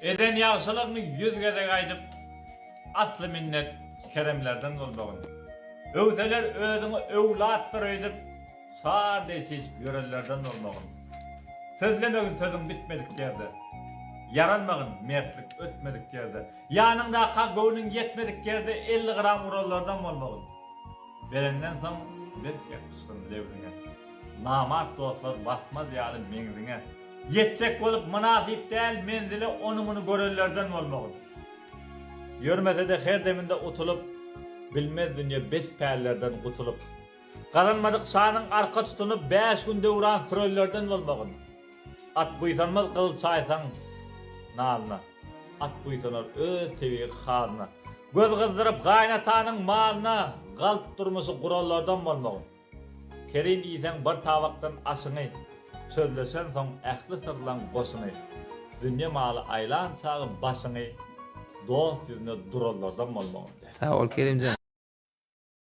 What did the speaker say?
Eden ýagşylygyňy ýüz gezek aýdyp, Asly minnet keremlerden bolmagyn. Öwseler özüňi öwlatdyr öýdüp, Şar deý çişip ýörenlerden bolmagyn. Sözlemegin sözüň bitmedik ýerde, Ýaranmagyn mertlik ötmedik ýerde. Ýanyňdaka göwnüň ýetmedik ýerde 50 gram uranlardan bolmagyn. Berenden soň berk ýapyşgyn lebziňe. Namart dostlar basmaz ýaly meňziňe. Ýetjek bolup mynasyp däl menzile ony-muny görenlerden bolmagyn. Ýörmese-de her deminde utulyp, Bilmez dünýe bet pällerden gutulyp. Gazanmadyk şanyň arka tutunyp bäş gün döwran sürenlerden bolmagyn. At buýsanmaz gyl çaýsaň nalyna, At buýsanar öz tebigy halyna. Göz gyzdyryp gaýynatanyň malyna Galp durmuşy guranlardan bolmagyn. Kerim iýseň bir tabakdan aşyňy, Çözleşensoň ähli syrlaň goşuňy, Dünýe maly aýlan çagy başyňy, Dost ýüzüne duranlardan bolmagyn. Sag bol Kerimjan.